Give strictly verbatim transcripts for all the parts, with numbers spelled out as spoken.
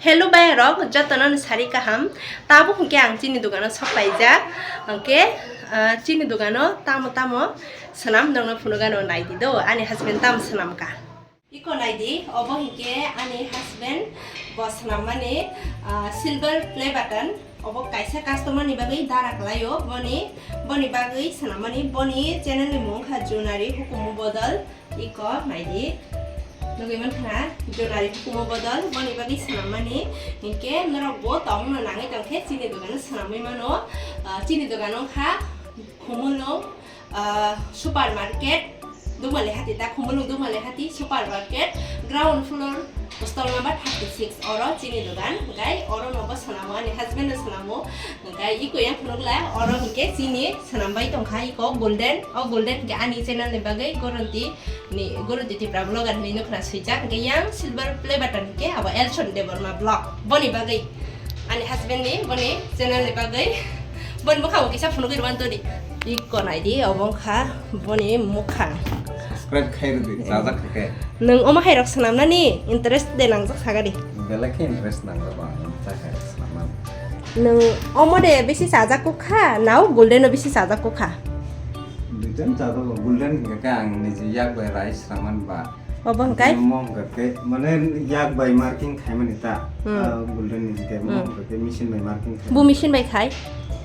Hello bayarok, jotono ni sari kaham. Tabuk hwnkhe ang chini dogano sok paijak. Hwnkhe, ah, chini dogano tamo tamo swnam nokno phunukgano naidi do, ani husband tamo swnamkha. Iko naidi, obo hwnkhe ani husband bo swnammani, ah, silver play button. Obo kaisa customer ni bagwi dara kwlaio, boni, boni bagwi swnammani, boni channel ni mung kha Junari Hukumu Bodol. Iko naidi. Nugwi mankha na, Jonari Hukumu Bodol, boni bagwi swnammani. Hinkhe norok bo tongno nangwi tongkhe chini dogano swnamwi mano. Ah, chini dogano wngkha Khumulwng, ah, supermarket, Dumali Hati, ta Khumulwng Dumali Hati supermarket, ground floor, stall number thirty six. Oro chini dogan, hinkhe oro nobo swnamo, ani husband no swnamo. Hinkhe iko yang phunukla, oro hinkhe chini swnambai tongkha iko golden, o golden hinkhe ani channel ni bagwi guarantee ni, guarantee Tipra vlogger hinwi nukna swijak, hinkhe yang silver play button hinkhe abo Elson Debbarma vlog. Boni bagwi, ani husband ni, boni channel ni bagwi, boni bwkhango kisa phunugwi rwmani todi. Iko naidi, obo wngkha boni mukhang. Subscribe khai rwdi, chajak khe. Nwng omo hairok swnamnani interest de nangjak sagadi. Belai khe interest nangjago ang, chakha swnamnani. Nwng omo de bisi chajak kukha, nao golden o bisi chajak kukha? Duitan chajago, golden hinkhe ang niji yak bai rice swnamani ba. Obo hwnkhe? Omo hwnkhe mane yak bai marking khaimani ta. Hmm. Ah, golden ni hwnkhe omo Hmm. hwnkhe machine bai marking khai. Bu machine bai khai?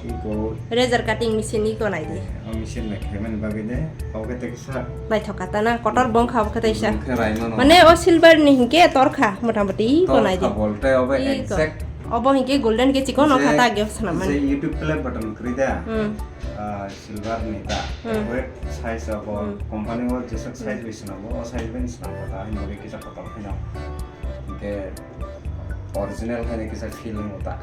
Iko. Razor cutting machine iko naidi. O machine bai khaimani bagwi de, obo khe teksa. Naithok kha ta na, kotor bongkha obo khe teisa. Bongkha raimano. Mane o silver ni hinkhe torkha, motamoti iko naidi. Torkha bolte obo Iko. Exact. Obo hinkhe golden khe chikon o kha Je, ta age swnam mani. Je YouTube play button kwrwi da. Hmm. Ah, silver ni ta. Hmm. Accurate size abo Hmm. company o jeswk size Hmm. bai swnamo, o size bai swnamo ta, hinwi kisa kotor khaino. Hinkhe original khaino kisa feel wngo ta.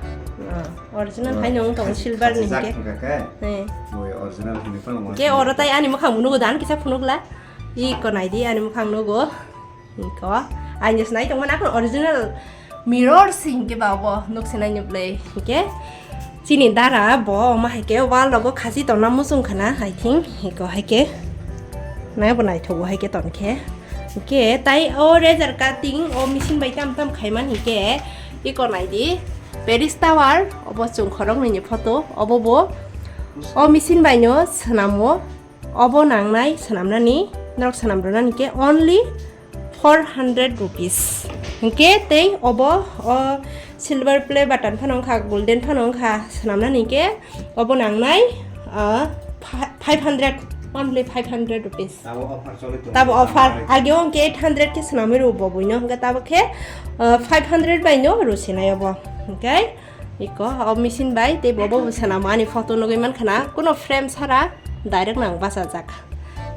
Ah, original Hmm. khaino wng tongo Khasi-, silver ni khasijak hinkhe. Hinkhe khe, Eh. Bo original hinwi phano Hinkhe oro tai ani mwkhang bo nugo dan kisa phunukla. Iko naidi ani mwkhang nugo. Iko, aini se nai tongmani, akhon original mirror se hinkhe ba obo nuk se nai ni bwlai hinkhe chini dara bo omo hai khe wall rogo khasi tongna muchung khana, I think, iko hai khe nai bo naithogo hai khe ton khe. Hinkhe tai o razor cutting o machine bai tam tam khaiman hinkhe iko naidi Paris Tower obo chwng khoroknwi ni photo obo bo o machine bai no swnamo. Obo nangnai swnamnani, norok swnam rwnani khe only four hundred rupees. Hinkhe tei obo o silver play button phano wngkha, golden phano wngkha, swnamnani khe obo nangnai, ah, fi-, five hundred, only five hundred rupees. Tabo offer choli tongo. Tabo offer. Ageo hinkhe eight hundred khe swnamwi rwo bo buino, hinkhe tabo khe, ah, five hundred bai no rw sinai obo. Hinkhe Iko, o machine bai tei bo bo swnamo ani photo nugwi mankha na, kuno frame sara direct nang bachajak.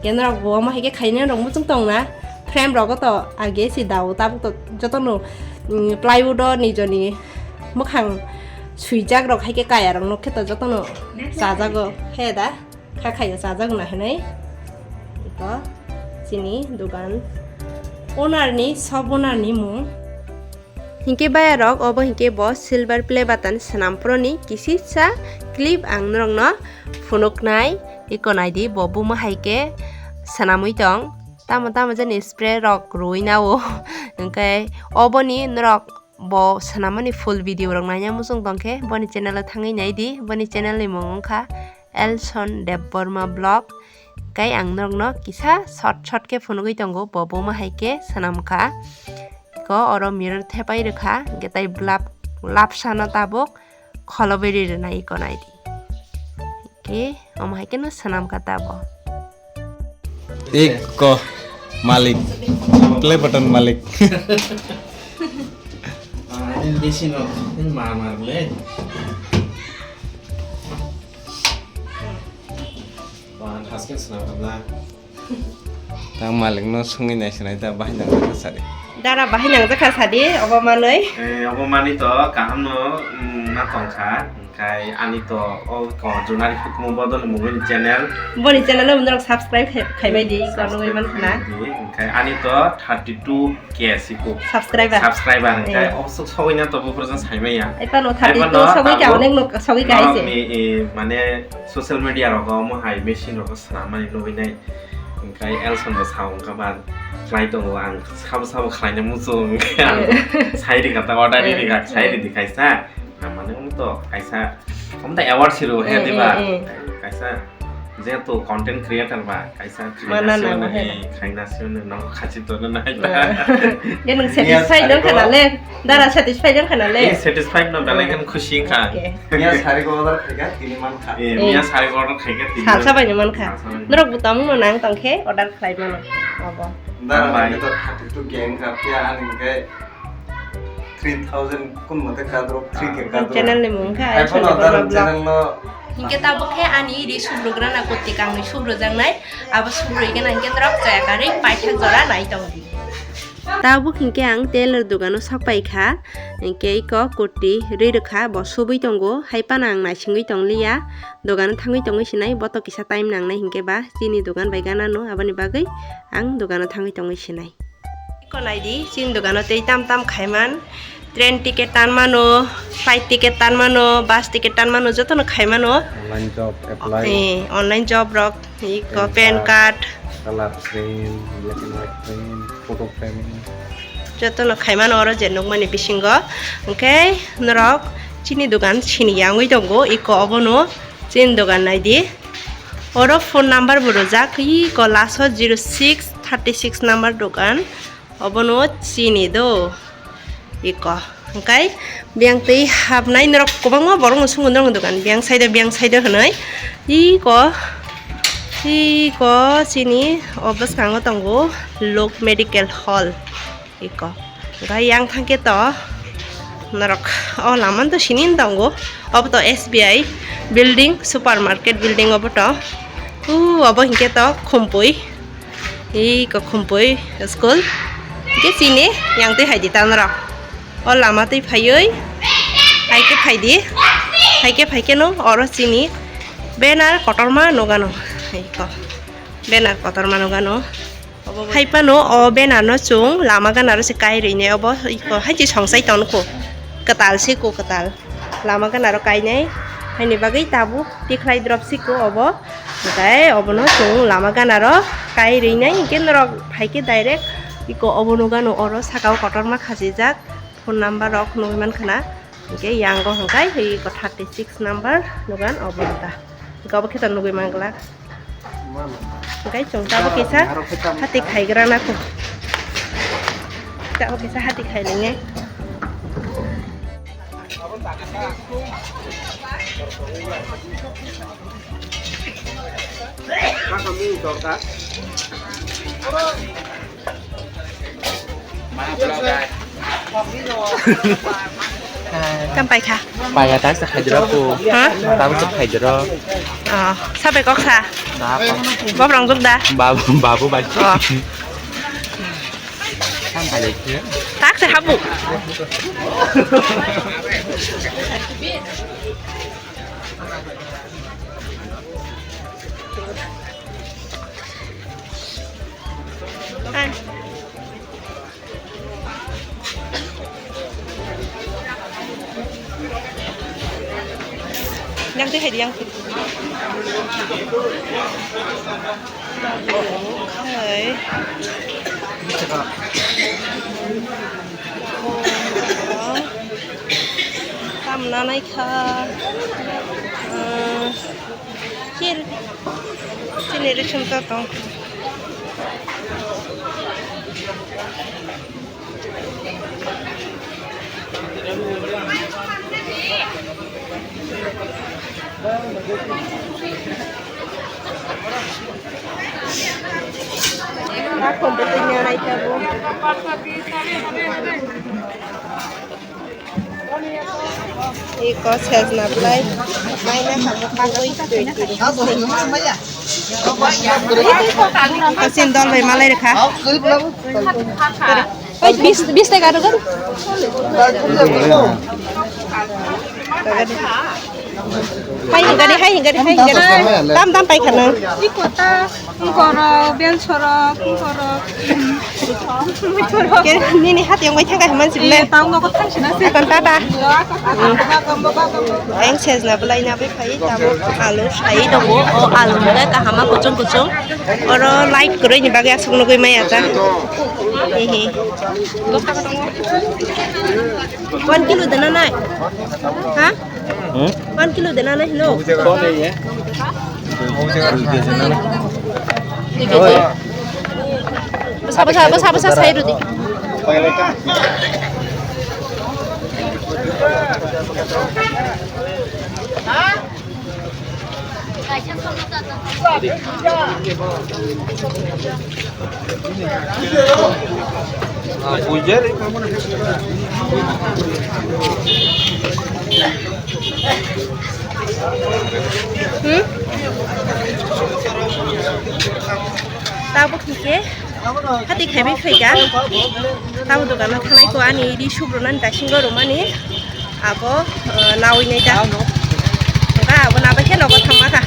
Kenrok bo omo hai khe khaina rok muchung tong na, frame rogo to age si dao tabuk to jotono, mm, plywood o nijoni mwkhang swijak rok hai khe kaya rok nuk khe to jotono chajago he da. Kha khaio chajak na hinwi. Iko chini dogan owner ni, shop owner ni mung. Hinkhe bayarok obo hinkhe bo silver play button swnam phuruni kisisa clip ang norokno phunuknai. Iko naidi bo buma hai khe swnamwi tong. Tamo tamo jani spray rok rwui nao. Hinkhe oboni norok bo swnamani full video rok naina muchung tongkhe boni channel o thangwi naidi. Boni channel ni mung wngkha Elson Debbarma Vlog. Kai ang norokno kisa short short khe phunugwi tongo, bo buma hai khe swnam kha. Ko oro mirror thepai rwkha, hinkhe tai lap, lapsano tabuk kholobwi ri rwnai iko naidi. Hinkhe omo hai kheno swnam kha tabo. Iko malik, play button malik. Ah, ini besi no, ini mar mar le. Wan, hasken swnam kha bla. Tang malik no sungwi nai sinai da, bahai nang kha sadi. Dara bahai nang kha sadi, obo manwi. Eh, obo manwi to kaham no, mm, na tong kha. Khai ani to o ko Junari Hukumu Bodol ni mobile channel. Boni channel o norok subscribe khai, khaibai di, ko nugwi man khana. Khai ani to thirty two K siku. Subscriber. Subscriber, eh, khai obosuk sogwi na to bufru jang saimaya. Ai pano thirty two sogwi ka, onek nok sogwi ka hai se. Norok ni, eh, mane social media rogo omo hai machine rogo swnam mani nugwi nai. Hwnkhe Elson bo sao wngkha ba, khlai tongo ang sabo sabo khlaina muchung, hwnkhe ang Eh. sai rikha ta order Eh, rikha, sai eh. ridi kaisa, ang mane omo to kaisa, omo to award siro he Eh, diba? eh, eh. Kaisa jeto content creator ba, kaisa Mana khaina nango siyano he. ni, khaina siyano no khachito no nai ba. Eh. Ye nwng Miya satisfied wngkha na sari le? Dara satisfied wngkha na le? Eh, satisfied no, belai khe khusi wngkha. Okay. Miya sari ko order khaikha, tini mankha. Eh, Eh. miya sari ko order khaikha, tini Salsa mankha. bai no mankha. Salsa bai no. Norok bo tamo no nang tong khe order khlai mano. Abo. Dara Bye. Nang to thirty two gang kha, phiya ani hwnkhe three thousand kun mote kadrok, three K Ah. kadrok. Channel ni mung kha, Ai, Aisha phano Debbarma dara vlog. Channel no Hinkhe tabuk khe ani ri subrugrana koti kangni subrujaknai, abo subrui gana hinkhe norok chaya karwi paithak jora nai tong di. Tabuk hinkhe ang tailor dogano sok pai kha, hinkhe iko kurti rwi rwkha, bo subui tongo, hai phano ang naisingwi tong liya, dogano thangwi tongwi sinai, boto kisa time nangnai hinkhe ba chini dogan bai gana no, aboni bagwi ang dogano thangwi tongwi sinai. Iko nai di, chini dogano tei tam tam khaiman, train ticket tan mano, flight ticket tan mano, bus ticket tan mano, jotono khai mano. Online job apply. Eh, online job rok. Iko Pan pan card, card. Color frame, black and white frame, photo frame. Jotono khaimano oro je nukmani bisingo. Hwnkhe norok chini dogan sini yangwi tongo, iko obono chini dogan naidi. Oro phone number bo rwjak, iko last o zero six thirty six number dogan. Obono chini do. Iko. Hwnkhe biyang twi hapnai norok kwbangma borokno swngo norokni dogan. Biyang side o, biyang side o hwnwi. Iko. Iko chini o bwskango tongo Lok Medical Hall. Iko. Hwnkhe yang thangkhe to norok o lama to sini tongo. Obo to S B I building, supermarket building obo to. U obo hinkhe to Khumpui. Iko Khumpui school. Hwnkhe chini yang twi hai di ta norok. O lama twi phaiwi hai khe phai di. Hai khe phai khe no oro chini banner kotorma nukano. Iko banner kotorma nukano. Hai phano o banner no chwng lama ganaro se kai rwinai, obo iko hai se songsai tongkho, kwtal se ko kwtal lama ganaro kainai, haini bagwi tabuk tikhlai drop se ko obo, hwnkhe obono chwng lama ganaro kai rwinai, hinkhe norok hai khe direct iko obono gano oro saka o kotorma khachijak phone number rok nugwi mankha na. Hwnkhe yango hwnkhe iko thirty six number dogan obo wngkha. Hwnkhe obo khe to nugwi manglak. Hwnkhe chwng tabuk kisa hati khaigra nako. Tabuk kisa hati khailinge. Tam paikha. Paiya tak se khaidra ko. Ha? Tam se khaidra. Oh, sabe kok sa. Babu rong jok da. Babu, babu bai. Oh. Tam bai le. Tak se habu. Yang twi hai di, yang twi. Hai. Tam nanai kha. Kir. Chini rwchwng to tong. Ako betul nyanai tabo. Iko sejna belai maina kamo kagoi twi twi. Hasin dol bai malai rekha. Oi, bis, bis taka rwgwk. Hai hingari, hai hingari, hai hingari. Tam tam pai khana. Iko ta. Kungkorok, belsorok, kungkorok. Ke nini hati yang baithang kai mansi le. Tau nogo thang sina se. Kon tata. Ang sejna belai na bai phai tamo alu sai tongo. O alu mega kahama kuchung kuchung. Oro light kwrwi ni bagwi aswk nugwi maya ta. Hehe. One kilo dana nai. Ha? Hmm? One kilo dana nai hino. Bwsa, bwsa, bwsa, bwsa sai rwdi. Hmm? Tabuk hingke hati khaibai phaikha. Tabuk dogano thanai ko ani ri subrunani dasingo romani. Abo, eh, nawi nai da. Hingke abo nabai khe nogo thangma kha.